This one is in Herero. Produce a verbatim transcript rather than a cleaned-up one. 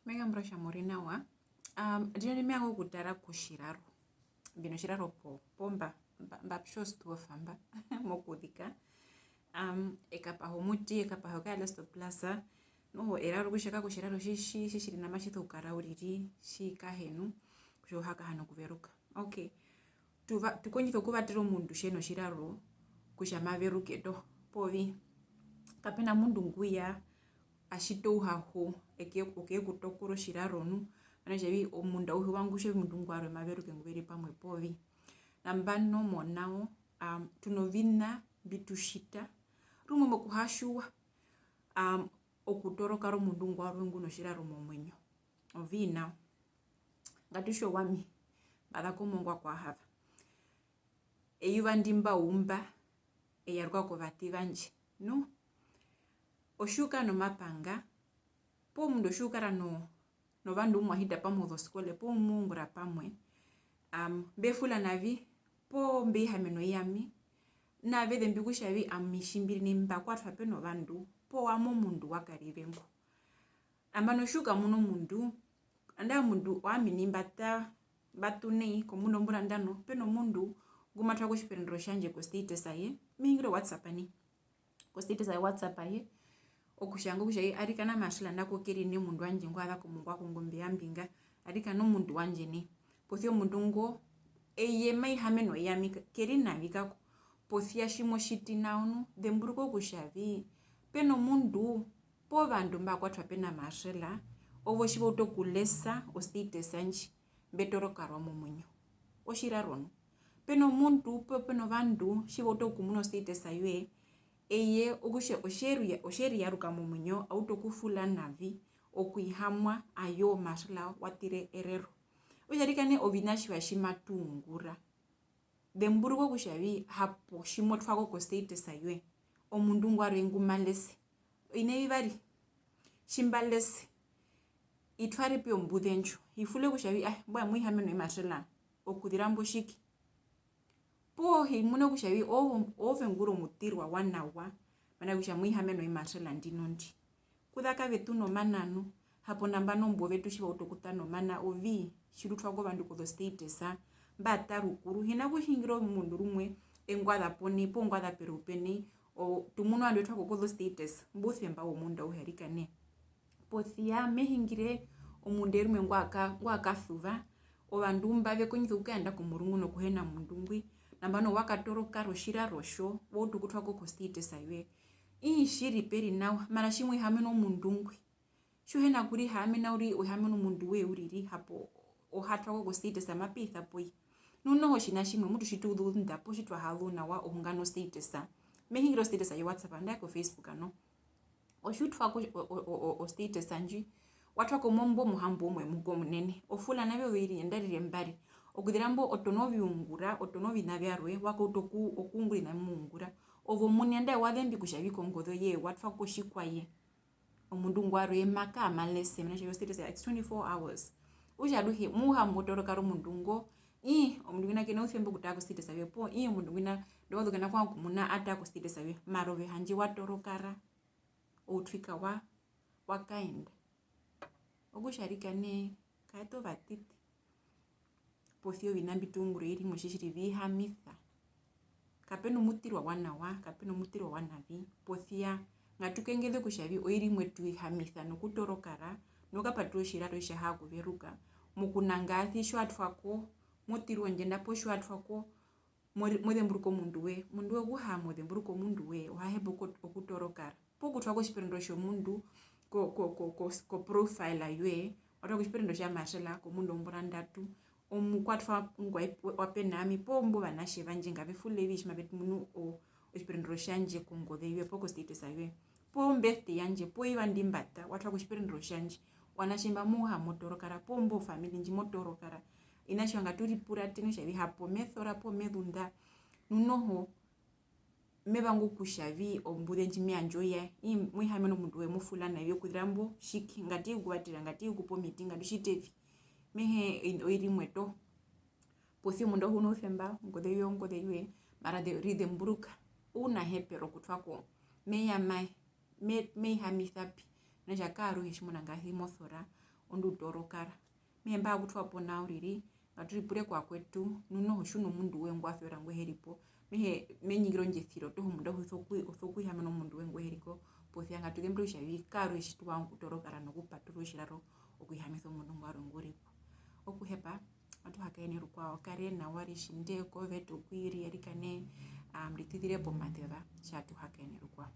Me kambura kutja mu ri nawa. Um, ndino ndi me vanga okutara kotjiraro. Mbi notjiraro po, pomba, mba, mba tjo stove mba, mokuzika. Um, e kapaha omuti, e kapaha okaya Lesto Plaza. Noho eraro kutja kako tjiraro tji, tji, tji tji ri nawa, matji sokukara uriri, tji kahenu, kutja u ha kahana okuveruka. Okay. Tu va-, tu kondjisa okuvatera omundu tje notjiraro kutja ma veruke toho, poo vi. Kape na mundu ngu ya a tjiti ouhaho, eke-, okuyekutokora otjiraro nu, mena kutja vi omundu auhe wa ungura kutja omundu ngwarwe ma veruke ngu ve ri pamwe poo vi. Nambano monao, um, tu noviṋa mbi tu tjita, rumwe mokuhatjiwa, um, okutorokara omundu ngwarwe ngu notjiraro momuinyo. Ovii nao. Ngatu tje owami, mba za komongwa kwa Hava. Eyuva ndi mba umba, e yaruka kovaṱi vandje. Nu, otji u kara nomapanga, poo omundu otji u kara no-, novandu mbu mwa hita pamwe ozoskole, poo mbu mu ungura pamwe, am, mbe fula navi, poo mbe ihameno i ami, na ve zembi kutja vi ami tji mbi ri nai mba kwatwa pe novandu, poo owami omundu wa karire ngo. Nambano tji u kamuna omundu, andae omundu owami nai mba ta, mba tu nai kombunda ombura ndano, pe nomundu ngu ma twa ko otjiperendero tjandje ko status aye, me hingire o WhatsApp nai. Ko status aye WhatsApp aye, okutja ngo kutja arikana Marcela nako ke ri nai omundu wandje ngwa za komongwa kongombe ya mbinga, arikana omundu wandje nai. Posi ya omundu ngo, eye ma ihameno i ami, ke ri navi kako. Posi ya tji mo tjiti nao nu, zemburuka kutja vi, pe nomundu, poo ovandu mba kwatwa pe na Marcela, ovo tji va utu okulesa o status yandje, mbe torokarwa momuinyo. Otjiraro nu. Pe nomundu, pe-, pe novandu, tji va utu okumuna o status yoye, eye okutja otje ri-, otje riyaruka momuinyo, a utu okufula navi, okuihamwa, ayo Marcela wa tire erero. Okutja arikana oviṋa tjiva tji matu ungura. Zemburuka kutja vi hapo tji mo twa ko ko status yoye, omundu ngwarwe ngu ma lese. Oviṋa vivari, tji mba lese, i tware pi ombuze ndjo, i fule kutja vi, ah, mbwae mo ihameno i Marcela, okuzira mbo tjike. Poo hi muna kutja vi ove, ove ngu ri omuṱirwa wa nawa, mena rokutja mo ihameno i Marcela ndino ndi. Kuza kave tu nomana nu, hapo nambano imbo vetu tji va utu okutana omana ovii, tji ru twa kovandu kozo status, mba ta rukuru, hi na kuhingirira omundu rumwe, e ngwa za po nai, poo ngwa za pereupe nai, o, tu muna ovandu ve twa ko kozo status, mbu se mba womundu auhe arikana. Posi ya, me hingire omundu rumwe ngwa ka-, ngwa kasuva, ovandu mba ve kondjisa okukayenda komurungu nokuhena omundu ngwi, nambano wa katorokara otjiraro tjo, wa utu okutwa ko ko status yoye. Ii, tjiri pe ri nawa, mara tji mo ihameno omundu ngwi, tji u hi na kurihamena uriri, o ihamena omundu woye uriri, hapo o ha twa ko ko status, mape isa po i. Nu noho otjiṋa tjimwe, mutu tji tu zunda poo tji twa ha zu nawa ohunga no status. Me hingire o status yo WhatsApp, andae ko Facebook, ano. Otji u twa ko o, o, o, o, o status ndji, wa twa ko mombo mohambo umwe muko munene. O fula navi ozoiri nandarire mbari. Okuzira mbo o tono oviungura, o tono oviṋa vyarwe, wa kauta oku-, okuungura oviṋa mbi mo ungura. Ove omuini andae wa zembi kutja vi kongoze yoye wa twa ko tjikwaye. Omundu ngwarwe ma kaa ma lese, mena rokutja o status it's twenty-four hours. Okutja aruhe, mo ha mo torokara omundu ngo, ii, omundu ngwina ke na ousemba okutara ko status yoye, poo, ii, omundu ngwina, ndo wa zu ke na kuvanga okumuna a tara ko status yoye, mara ove handje wa torokara. Outwika wa, wa kaenda. Okutja arikana, kaetu ovaṱiṱi. Posi ya oviṋa mbi tu ungura oiri imwe tjiri vi ihamisa. Kape na omuṱirwa wa nawa, kape na omuṱirwa wa navi. Posi ya, ngatu kengeze kutja vi oiri imwe tu ihamisa nokutorokara, nokukapaturura otjiraro tji tja ha kuveruka. Mokunangarasi tji wa twa ko, mo ṱirwa ondjenda poo tji wa twa ko, mo ri-, mo zemburuka omundu woye, omundu woye okuhaa mo zemburuka omundu woye, o ha hepa oku-, okutorokara. Poo kutwa ko otjiperendero tjomundu ko, ko, ko, ko, ko profile yoye, wa twa ko otjiperendero tja Marcela komundu wombura ndatu, omukwatwa ngwa-, wa pe na ami, poo imbo ovanatje vandje ngave fule vi tji mave munu o-, otjiperendero tjandje kongoze yoye poo ko status yoye. Poo birthday yandje, poo eyuva ndi mba ta, wa twa ko otjiperendero tjandje. Ovanatje mba mo ha mo torokara, poo imbo family ndji mo torokara. Oviṋa tjiva ngatu ripuratene kutja vi hapo me sora poo me zunda. Nu noho, me vanga okutja vi ombuze ndji me yandja oyaye, ii, mo ihameno omundu we mo fula navi okuzira mbo, tjike, ngatu ye kuvatera, ngatu ye kupa omiti, ngatu tjite vi. Me hee, oiri imwe toho. Posi ya omundu auhe u na ousemba, ongoze yoye, ongoze yoye, mara ze-, rizemburuka. Ounahepero kutwa ko, me ya mae, me, me ihamisa pi? Mena rokutja kaaruhe tjimuna ngaahi mo sora, ondu toorokara. Mehee mba ha kutwa po nao uriri, ngatu ripure kovakwetu, nu noho tji u nomundu woye ngu wa suvera ngu he ri po, mehee me ningire ondjesiro toho omundu auhe u sokuhihamena omundu woye ngu he ri ko posia. Ngatu zemburuke kutja vi karwe tji tu vanga okutoorokara nokupaturura otjiraro okuhihamisa omundu ngwarwe ngu ri po. Okuhepa, matu hakaene rukwao, kare nawa ritjinde, kove tu kwiri, arikana, um, ritizire pomateva, tji atu hakaene rukwao.